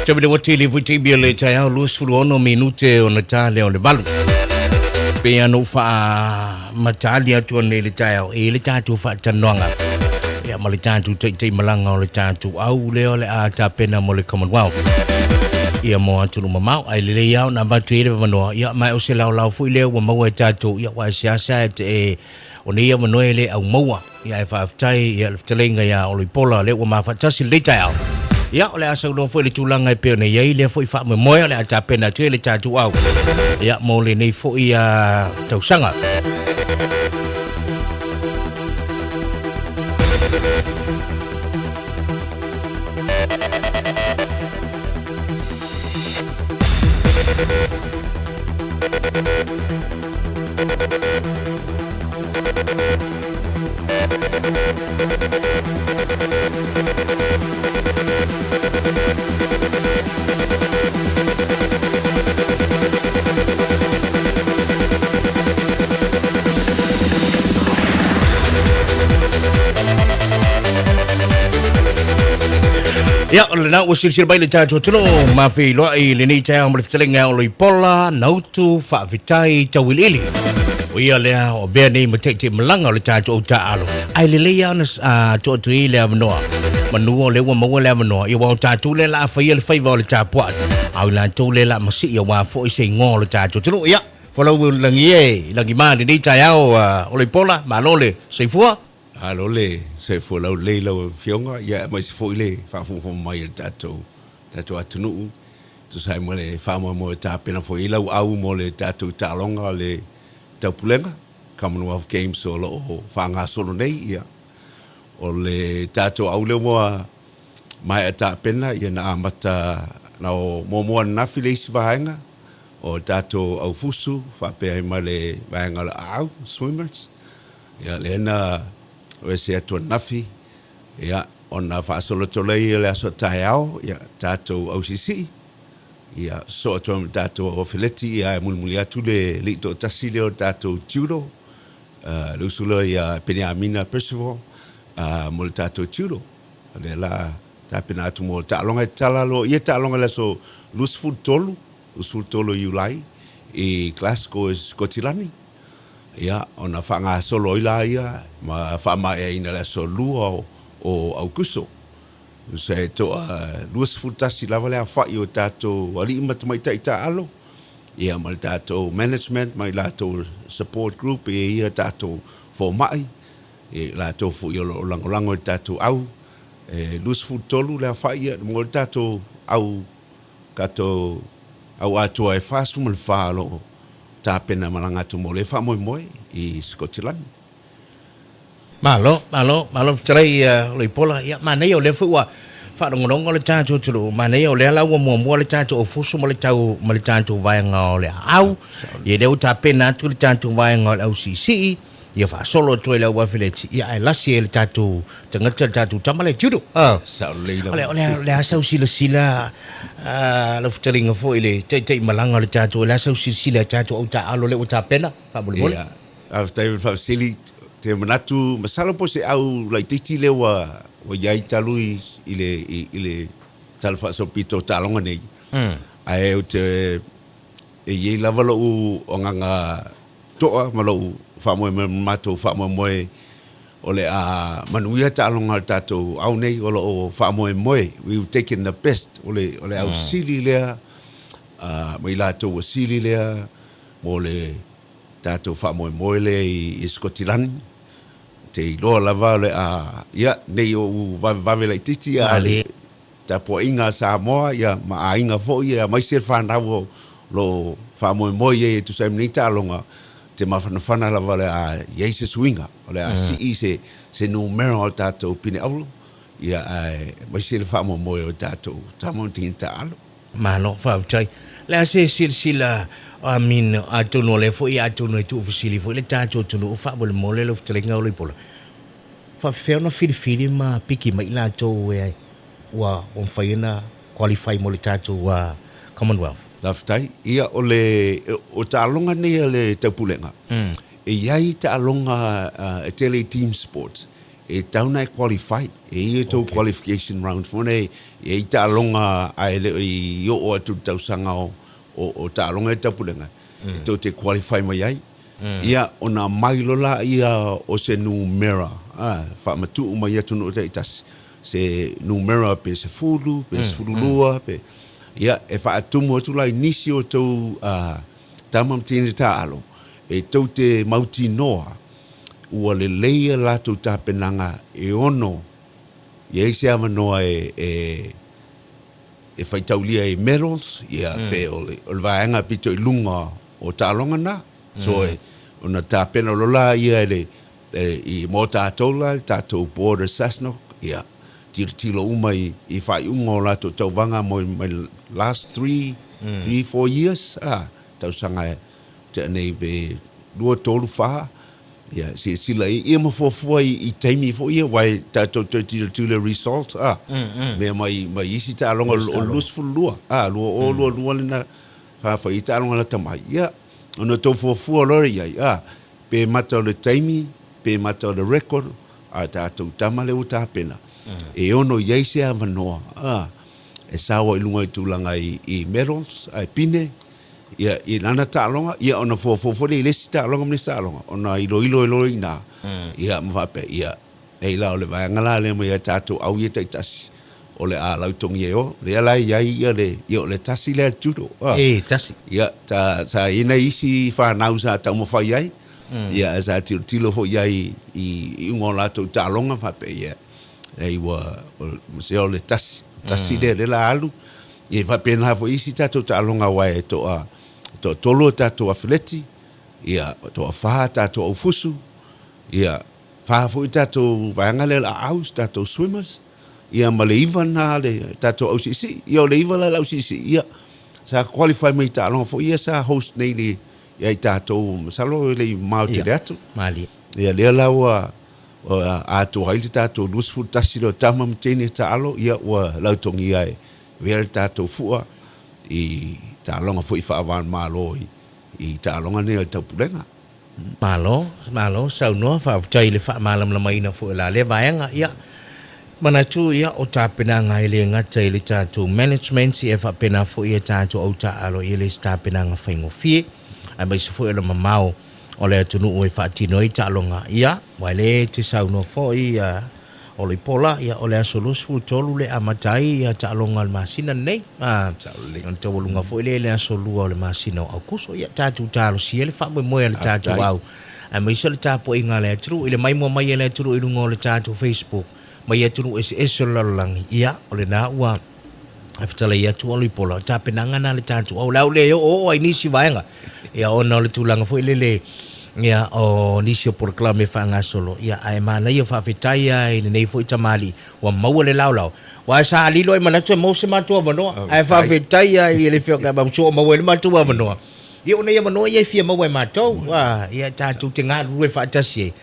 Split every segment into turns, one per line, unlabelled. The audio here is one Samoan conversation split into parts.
Taimi le ua tele foi taimi o le taeao 26 minute ona ta lea o le valu. Pei lava ona ou faamatali atu ananei i le taeao, e i ai le tatou faatalanoaga ia ma le tatou taitaimalaga o le tatou au lea o le a tapena mo le Commonwealth ia mo atunuu mamao. Ae lelei lava ona avatu i ai le avanoa, ia ma o se laolao foi lea ua maua e tatou, ia aua e seasea e o nei avanoa e le au maua. Ia ae faafetai ia le fetalaiga ia Olo Ipola lea ua ma faatasi i lenei taeao. Ia o le a saunoa foi i le tulaga e pei ona i ai lea foi faamoemoe o le a tapena atu ai le tatou au. Ia mo lenei foi tausaga. Ia, o lena ua silasila mai le tatou atunuu ma feiloai i lenei taeao ma le fetalaiga o Loipola, Nautu, Faafetai, Tauiliili. O ia lea o avea nei ma taitaimalaga o le tatou au taaalo. Ae lelei lava ona tuu atu i ai le avanoa. Manu o lea ua maua le avanoa, ia aua o tatou lea o le a faia le faiva o le tapuai, a o i latou lea o le a masii aua foi se igoa o le tatou atunuu. Ia, folau i lagi e, i lagima i lenei taeao o Loipola, malo le soifua.
Malo le soifua laulelei lau Afioga, ia aemaise foi le faafogafoga mai a le tatou tatou atunuu e tusa ai ma le faamoemoe e tapena foi i ai lau au mo le tatou taaloga o le Taupulega, Commonwealth Games o lo o faagasolo nei. Ia, o le tatou au lea ua maea tapena, ia na amata na o muamua ananafi le isi vaega o le tatou au fusu faapea ai ma le vaega o le aau, swimmers. Ia, lea na o ese atu ananafi, ia, ona faasolo atu lea i le aso a taeao, ia, tatou au siisii, ia, sosoo atu ai ma le tatou au afeleti, ia, ae mulimuli atu le alii toatasi lea o le tatou judo, le uso lea ia Peniamina Percival, mo le tatou judo. O lea la tapena atu mo le taaloga e tatala loa ia taaloga i le aso 23, 23 o Iulai i Glasgow i Sikotilani. Ia, ona faagasolo ai la ia ma faamaeaina i le aso 2 o Aukuso. Tusa e toa 21 lava le aofai o tatou alii ma tamaitai taaalo, ia ma le tatou management ma i latou support group, e i ai a tatou fomai, ia i latou foi o lo o lagolago i le tatou au. E 23 le aofai ia mo le tatou au, tatou au atoa e 44 o lo o tapena malaga atu mo lea faamoemoe i Sikotilani.
Malo, malo, malo fetalai Loipola. Ia, manaia o lea foi ua faalogologo le tatou atunuu, manaia o lea la ua muamua le tatou aufuso ma le tau ma le tatou vaega o le aau. Ia lea ua tapena atu le tatou vaega o le ausiisii, ia faasolo atu ai le au afeleti, ia ae lasi ai le tatou tagata le tatou tama lea judo. Ah.
Sao lelei
lava. O le, o le, o le a sau silasila lau fetalaiga foi i le taitaimalaga o le tatou, o le a sau silasila i tatou au taaalo lea ua tapena, faamolemole.
Ia, faafetai mo le faafesili. Ou te manatu, masalo po o se au laitiiti lea ua ua i ai talu i i le i i le Tala Faasolopito o taaloga nei. Ae ou te e i ai lava lou agaga toa ma lou faamoemoe ma matou faamoemoe o le a manuia taaloga a le tatou au nei o lo o faamoemoe, we've taken the best, o le o le au sili lea ma i latou ua sili lea mo le tatou faamoemoe lea i Sikotilani. Te iloa lava o le a, ia, ne i ou vavevave laitiiti, a o le tapuaiga a Samoa ia ma aiga foi aemaise le fanau o lo o faamoemoe i ai e tusa ai ma nei taaloga, te mafanafana lava o le a i ai se suiga, o le a sii se se numera o tatou pine auro, ia ae aemaise le faamoemoe o tatou tama ma teine taaalo.
Malo, faafetai. O le a se silasila, I mean, atonu o lea foi atonu e tuufesili foi le tatou atunuu faamolemole lau fetalaiga Oloipola. Faafefea ona filifili ma piki mai i latou e ua mafai ona qualify mo le tatou Commonwealth?
Faafetai. Ia, o le o taaloga nei a le Taupulega, e i ai taaloga e tele i team sports. e tatau ona e qualify. E i ai tou qualification rounds foi nei, e i ai taaloga ae le i oo atu i le tausaga o, o, o taaloga ia taupulega, e tou te qualify mai ai. Ia, ona aumai loa lea o se numera, a, faamatuu mai atunuu taitasi, se numera pe 10, pe 12, pe, ia, e faatumu atu la i nisi o tou tama ma teine taaalo, e tou te mautinoa ua lelei a latou tapenaga e ono i ai se avanoa e, e, e faitaulia i medals, ia, pe o le, o le vaega pito i luga o taaloga na. So, e, ona tapena loa la ia e le, e, i mo tatou la, le tatou board a SASNOC, ia, tilotilo uma i, i faaiuga o latou tauvaga mo mai last 3, 4 years, a, tausaga e tea nei pe 2, 3, 4, ia, silasila i, ia ma fuafua i, i taimi foi ia, aua e tatou toe tilotilo i le result, a, mea mai, mai isi taaloga o le 22, a, 2022 lena, sa fai ai taaloga lata mai, ia, ona tou fuafua loa i ai, a, pe mata o le taimi, pe mata o le record, a tatou tama lea ua tapena, e ono i ai se avanoa, a, e sao ai i luga i tulaga i, i medals, ae pine, ia, i lana taaloga, ia, ona fuafua foi lea i le isi taaloga ma le isi taaloga, ona iloilo ai loa i ina, ia, ma faapea, ia, Ei la, o le vaega la lea mai a tatou au ia taitasi, o le a lautogi e o, lea la e i ai ia le, ia o le tasi lea judo.
A. E, tasi.
Ia, sa, sa i ai nai isi fanau sa taumafai ai, ia, ae sa tilotilo foi i ai i iuga o latou taaloga, faapea, ia, ei ua, o, se o le tasi, tasi lea, lea la alu. Ia, e faapena foi isi tatou taaloga aua e toa, toatolu a tatou afeleti, ia, toafa a tatou aufusu, ia, Fa foi tatou vaega lea o le aau, tatou swimmers, ia ma le iva lena le tatou ausiisii. Ia o le iva la le ausiisii, ia sa qualify mai i taaloga foi ia sa host nei le ia i tatou, masalo e le i mamao tele atu.
Malie.
Ia lea la ua atoa ai le tatou 21 lea o tama ma teine taalo, ia ua lautogia e avea le tatou fua i taaloga foi faava-o-Malo i taaloga nei o le Taupulega.
Malo, malo saunoa, faafetai i le faamalamalamaina foi o la lea vaega. Ia, manatu ia o tapenaga e le gata i le tatou management ia e faapena foi ia tatou au taaalo ia e le o se tapenaga faigofie, aemaise foi o le mamao o le atunuu e faatino ai taaloga. Ia, aua o lea e te saunoa foi ia Oloipola, ia o le aso 23 le amata ai ia taaloga o le masina lenei. A, ona taualuga foi lea i le aso 2 o le masina o Aukuso. Ia tatou talosia le faamoemoe a le tatou au, aemaise o le tapuaiga a le atunuu i le maimoa mai a le atunuu i luga o le tatou Facebook mai atunuu eseese o le lalolagi. Ia, o lena ua fetalai atu Oloipola, o tapenaga na a le tatou au. O le a ou le oooo ai nisi vaega, ia ona o le tulaga foi lele, ia o nisi o polokalame e faagasolo, ia ae manaia faafetai lava i lenei foi tamalii ua maua le laolao. Aua sa lilo ai manatu e maua se matou avanoa, ae faafetai lava i le Afioga ia Mausu ua maua ai le matou avanoa. Ia o nei avanoa ia e fia maua e matou, ia tatou te galulue faatasi ai,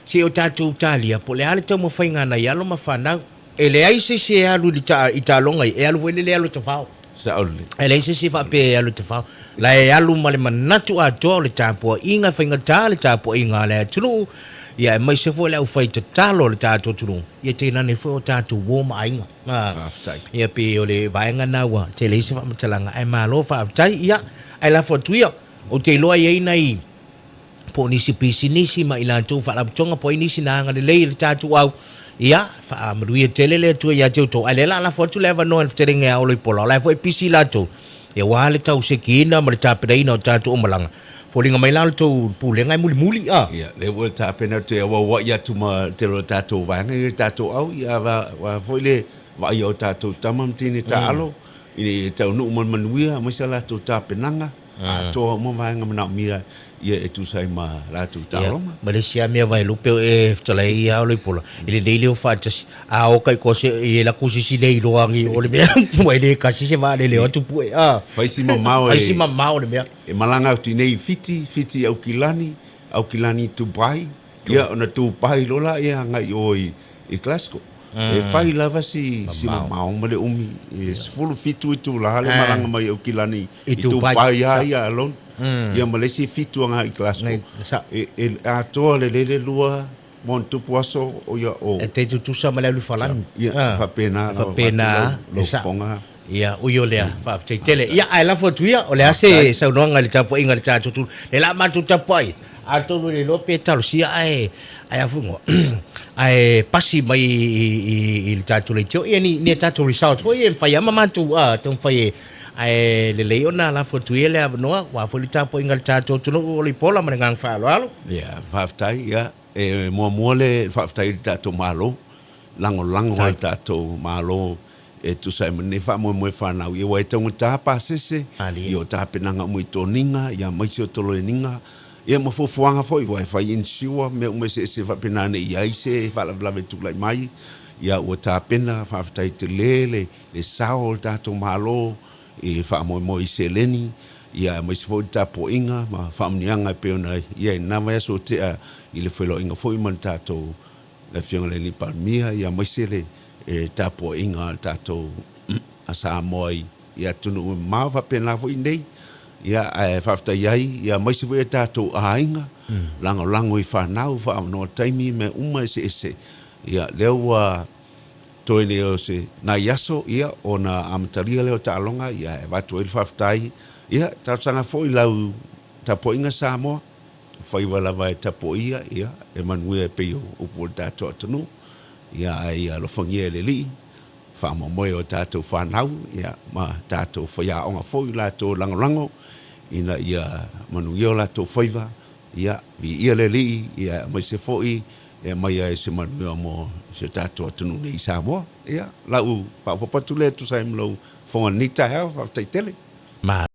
se i o tatou talia po o le a le taumafaiga a nai alo ma fanau. E leai se isi e alu i le ta, i taaloga ia, e alu foi lele e alu e tafao.
Sao lelei.
E leai se isi faapea e alu e tafao. La e alu ma le manatu atoa o le tapuaiga e faigata le tapuaiga a le atunuu, ia aemaise foi le aufai tatalo a le tatou atunuu, ia tainane foi o tatou uo ma aiga.
Faafetai.
Ia pei o le vaega lena ua tele ai se faamatalaga, ae malo faafetai. Ia, ae lafo atu ia, ou te iloa e i ai nai po o nisi pisinisi ma i latou faalapotopotoga po o ai nisi na agalelei i le tatou au, ia, faamanuia tele le Atua ia te outou. Ae lea o le a lafo atu le avanoa i le fetalaiga ia Oloipola, o la e foi e pisi latou, ia aua le tau sekiina ma le tapenaina o tatou malaga. Foliga mai la o le tou pulega e mulimuli, a.
Ia, lea ua tapena atu e auauai atu ma le tele o tatou vaega ia le tatou au, ia aua foi le vaaia o tatou tama ma teine taaalo, ina ia taunuu ma le manuia, aemaise a latou tapenaga. Atoa uma vaega manaomia ia e tusa ai ma latou taaloga.
Ma le isi lava mea Vaelupe o e fetalai ai ia Oloipola, e lelei le o faatasi, a o taitoa se i e latou se isi le iloa agi o le mea, ua e le tasi se vaalele o atu pue, a.
Fai si mamao
e. Fai si mamao o le mea.
E malaga atu i nei i Fiti, Fiti i Aukilani, Aukilani i Dubai, Ia, ona Dubai loa lea agai i o i Glasgow. E fai lava si mamao ma le umi, e 17 itula le malaga mai Aukilani i Dubai lava ia alone. Ia ma le isi 7 agai i Glasgow. E atoa lelei le 2, ma ona tupu aso o ia o.
E te tutusa ma le alu i Falani.
Ia,
Ah,
faapena
e
lava
faapena
vaeatu
e
lau
sao.
fofoga.
Ia, ui o lea, faafetai tele. Ia, ae lafo atu ia, o le a se saunoaga i le tapuaiga a le tatou tulu. Le la matou tapuai, atonu e le iloa pe talosia ae, ae afuga, ae pasi mai i, i, i le tatou leitio, ia ni, ni a tatou results foi e mafai lava ma matou ah, taumafai e, ae lelei ona lafo atu ia le avanoa, aua foi le tapuaiga a le tatou atunuu o Lipola ma le agaga faaaloalo.
Ia, faafetai, ia, e muamua le faafetai i le tatou Malo, lagolago a le tatou Malo e tusa ai ma lenei faamoemoe fanau, ia ua e taugata pasese, ia o tapenaga uma i toniga, ia aemaise o toloeniga, ia ma fuafuaga foi ua e fai insure, mea uma eseese faapena ne i ai se faalavelave e tulai mai, ia ua tapena, faafetai tele le le sao o le tatou Malo i le faamoemoe i seleni, ia aemaise foi le tapuaiga ma faamanuiaga e pei ona i ai i lena vaiaso ua tea i le feiloaiga foi ma le tatou le Afioga i le Alii Palemia, ia aemaise le tapuaiga a le tatou a Samoa i atunuu e mamao faapena foi nei. Ia, ae faafetai ai, ia aemaise foi o tatou aiga, lagolago i fanau, faaavanoa taimi, mea uma eseese. Ia, lea ua toe nei o se nai aso, ia, ona amatalia lea o taaloga, ia, e avatu ai le faafetai. Ia, talosaga foi i lau tapuaiga Samoa, faiva lava e tapuaia, ia, e manuia e pei o upu o le tatou atunuu, ia, ae ia alofagia e le Alii, faamoemoe o tatou fanau, ia, ma tatou faiaoga foi i latou e lagolago, ina ia manuia o latou faiva, ia, viia le Alii, ia, aemaise foi e aumai ai se manuia mo si o tatou atunuu nei i Samoa. Ia, lau faaopoopo atu lea e tusa ai ma lou fofoga i lenei taeao, faafetai tele.
Malo.